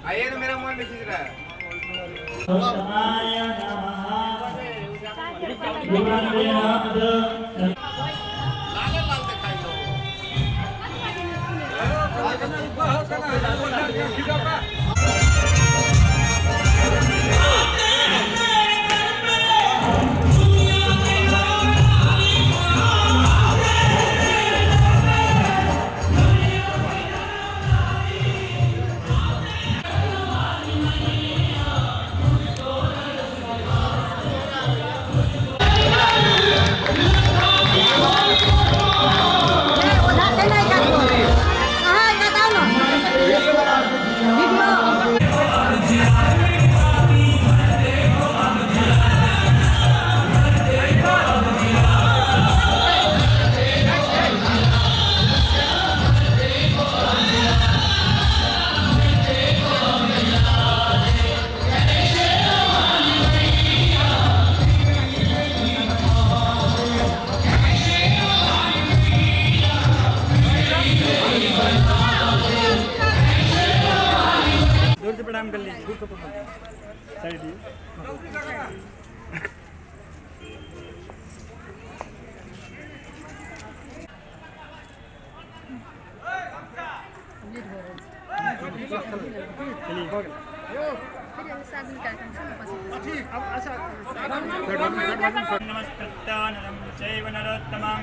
आइए ना, मेरा मोबाइल में खींच रहा है। लाल लाल दिखाई दो। दूर से प्रणाम कर लीजिए, दूर से प्रणाम साइड। चलिए हो गया। नमस्कृत्य चैव नरोत्तमं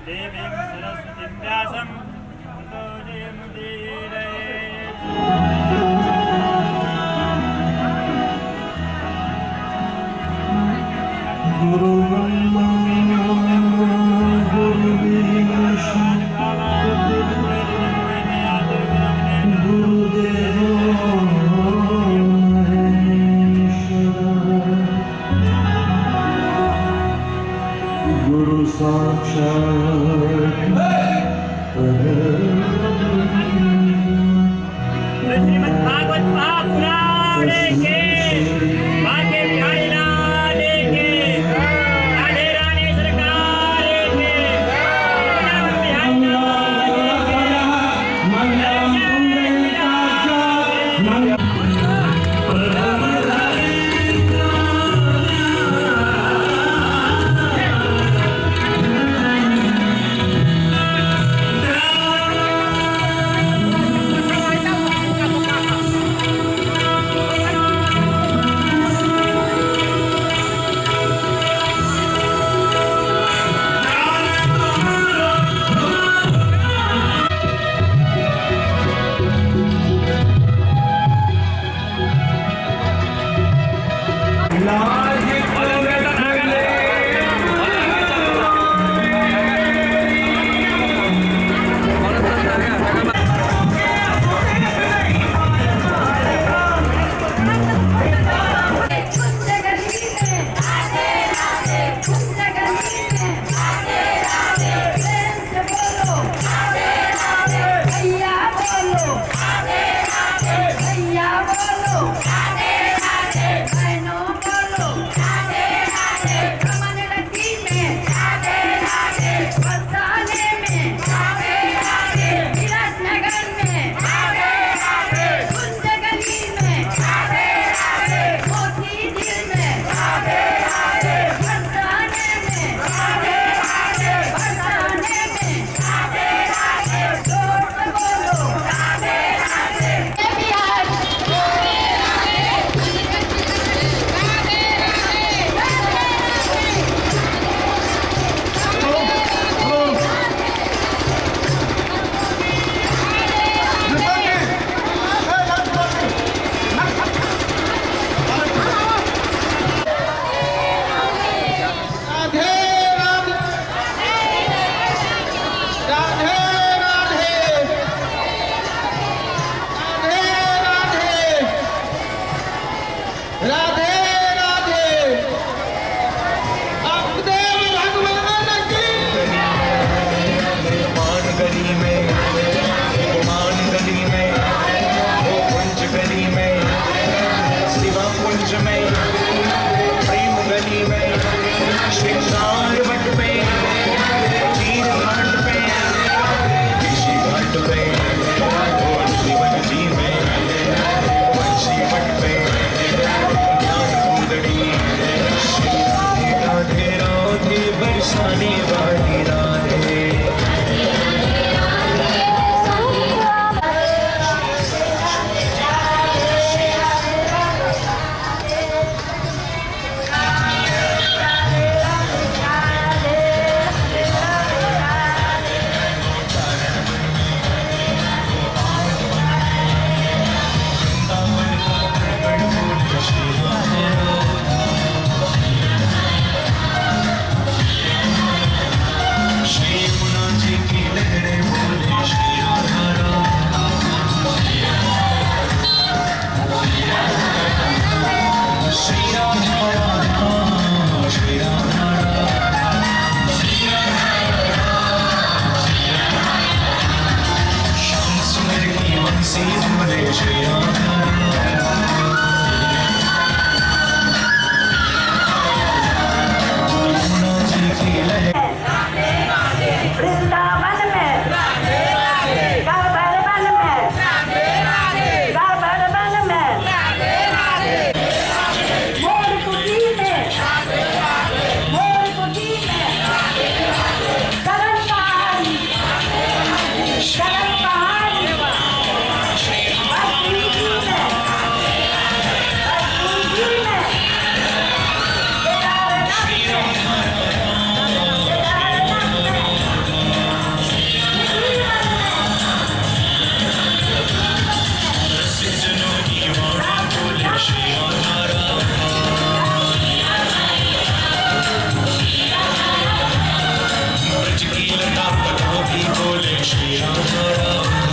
देवीं सरस्वतीं व्यासं ततो जयमुदीरयेत्। गुरु ब्रह्मा गुरु विष्णु गुरुदेवो महेश्वरः गुरु साक्षात् परब्रह्म। श्रीमद् भागवत महापुराण के, बाके बिहारी लाल के, राधे रानी सरकार के, बिहारी लाल के, जय श्री राम। खाने वाली राधे। श्री यमुना जी की लहरें बोले श्री राधा राधा। श्री राधा राधा श्री राधा राधा श्री राधा राधा श्री राधा। श्याम सुंदर की बंसी बोले श्री राधा राधा। यमुना जी की लहर वृंदावन में, गढ़बड़ में, गढ़बड़ में, मोर कुटी में, मोर कुटी में, गगन पहाड़ी, गगन पहाड़ी, बसुरी में, बसुरी में, केदारनाथ में, केदारनाथ में, सज्जनों की वाणी बोले श्री राधा राधा। ब्रज की लता पतों की बोले श्री राधा राधा।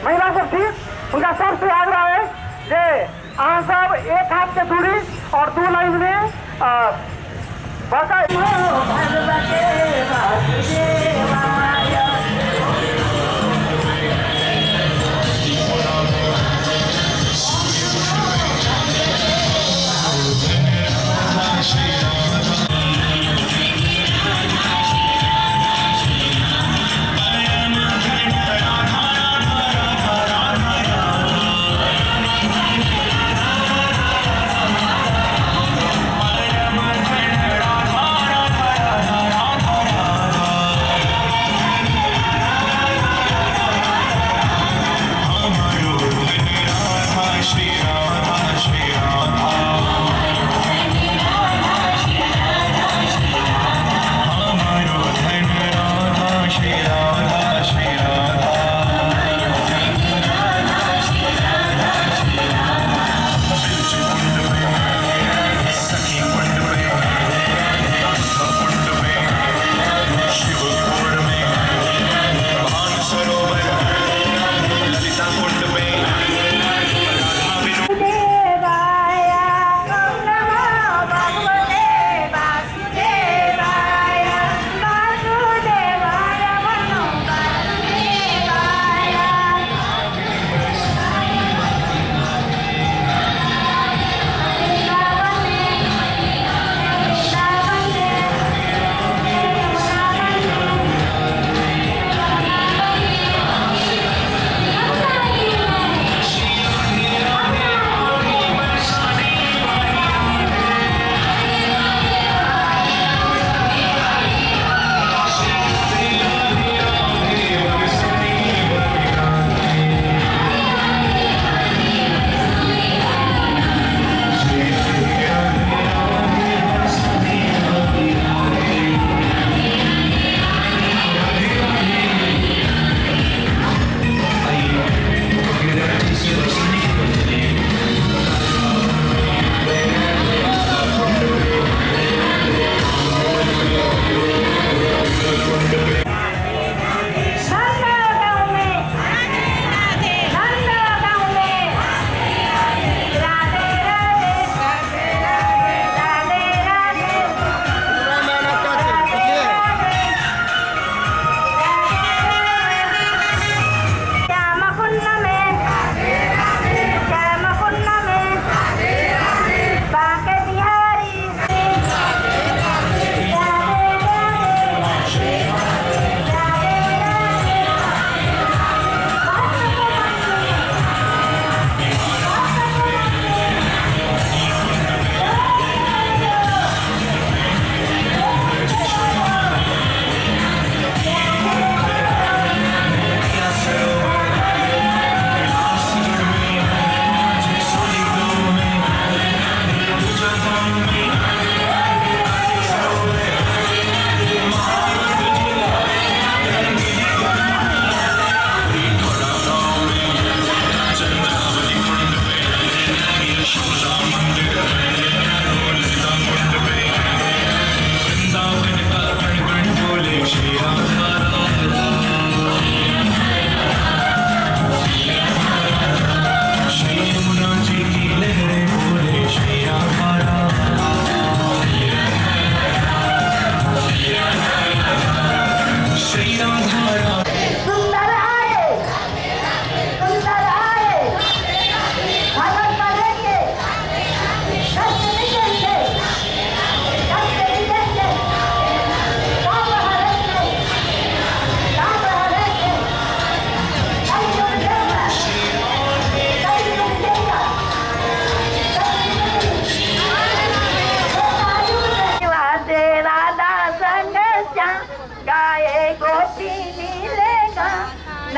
महिला सब छी, हुनका सबसे आग्रह है जे अहाँ सब एक हाथ के दूरी और 2 लाइन में बड़का भगवते वासुदेवाय। राधा राधा।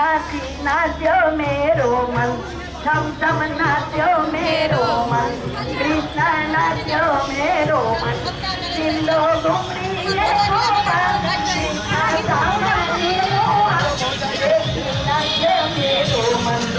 नाची नाच्यो मेरो मन, छम छम नाच्यो मेरो मन, कृष्ण नाच्यो मेरो मन, दिलो घुमरी नाच्यो मेरो मन।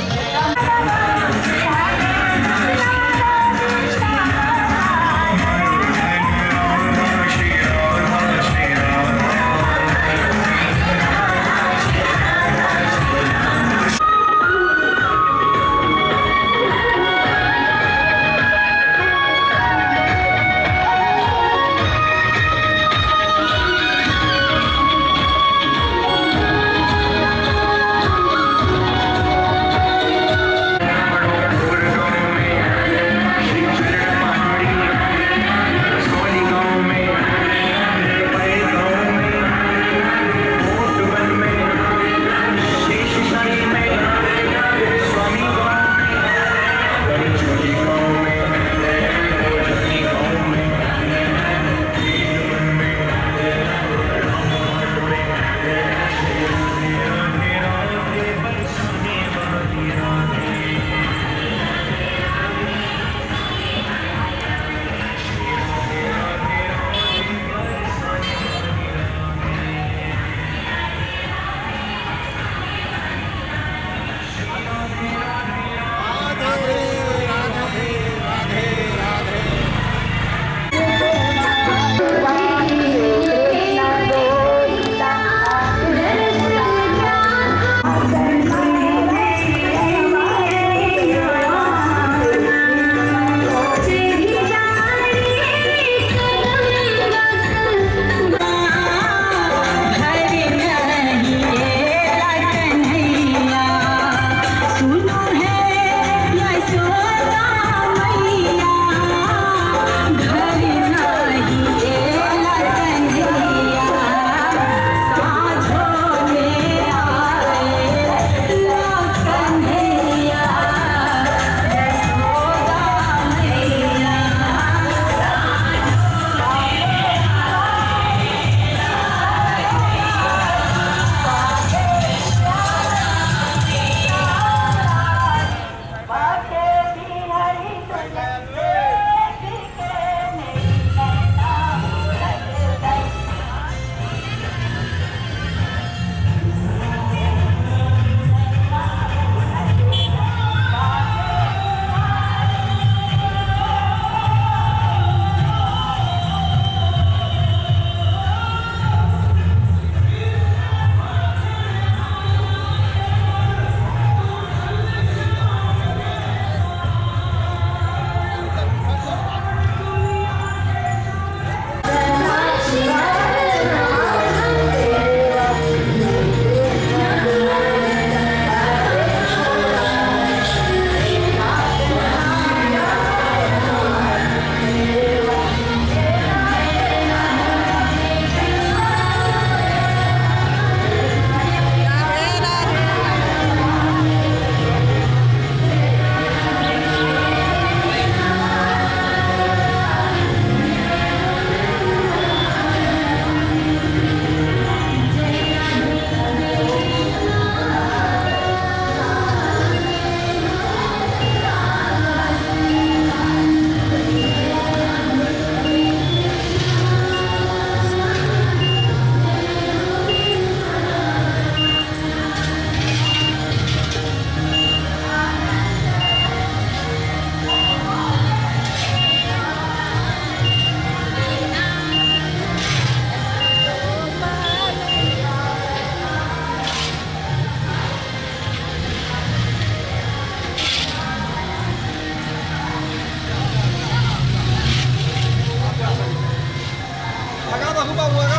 Oh,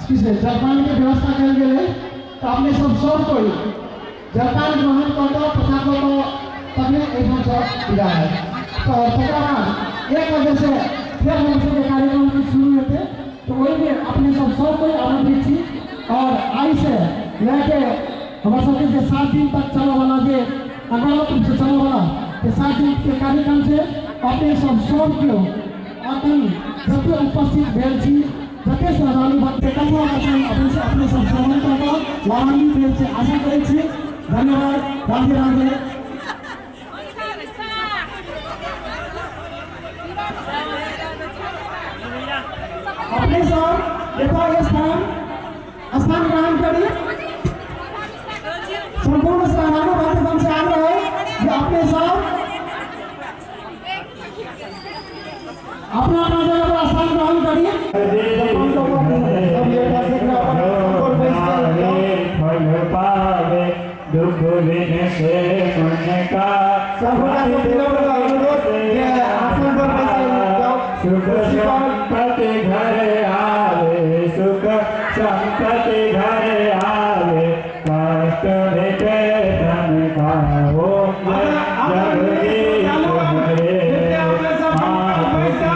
किछु जलपानके व्यवस्था कयल गेल अछि। तऽ अपने सब सब कोइ जलपान ग्रहण कऽ कऽ प्रसाद लऽ कऽ तखने एहिठामसँ विदा हैब। तऽ तकरा बाद 1 बजेसँ फेर हमर सबके कार्यक्रम शुरू हेतै। तऽ ओहिमे अपने सब सब कोइ आमंत्रित छी। और आइसँ लए के हमर सबके जे 7 दिन तक चलऽवला जे अनवरत रूपसँ चलऽवला जे 7 दिनके कार्यक्रम छै, अपने सब सब केओ अखन जते उपस्थित भेल छी, जते श्रद्धालु भक्त कखनो अखन अपने सब श्रवण कऽ कऽ लाभान्वित भेल छै आशा करै छी। धन्यवाद। राधे राधे। अपने सब एतऽ स्थान स्थान ग्रहण करी। संपूर्ण श्रद्धालु भक्तगण से आग्रह है कि अपने सब अपना अपना जगह पर स्थान ग्रहण करी। फल पावे दुख विनशे मन का, सुख संपत्ति घर आवे, सुख संपत्ति घर आवे, कष्ट मिटे धन का। ओम जगदीश हरे, माता पिता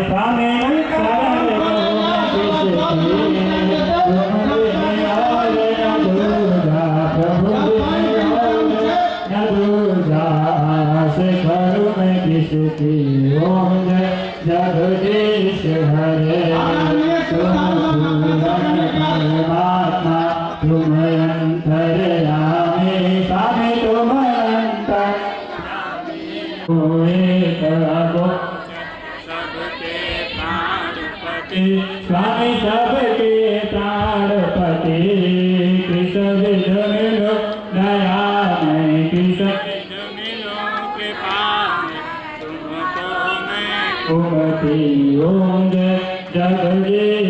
स्वामी शरण प्रभु न दूजा से करूँ मैं किसकी। ओम जय जगदीश हरे, तुम पूरन परमात्मा, तुम अंतर्यामी स्वामी, तुम अंतर एक अगो सबके प्राणपति स्वामी, सबके प्राणपति। कृष्ण विध मिलो दया में, कृष्ण विध मिलो कृपा में, तुमको मैं कुमति। ओम जय जगदीश।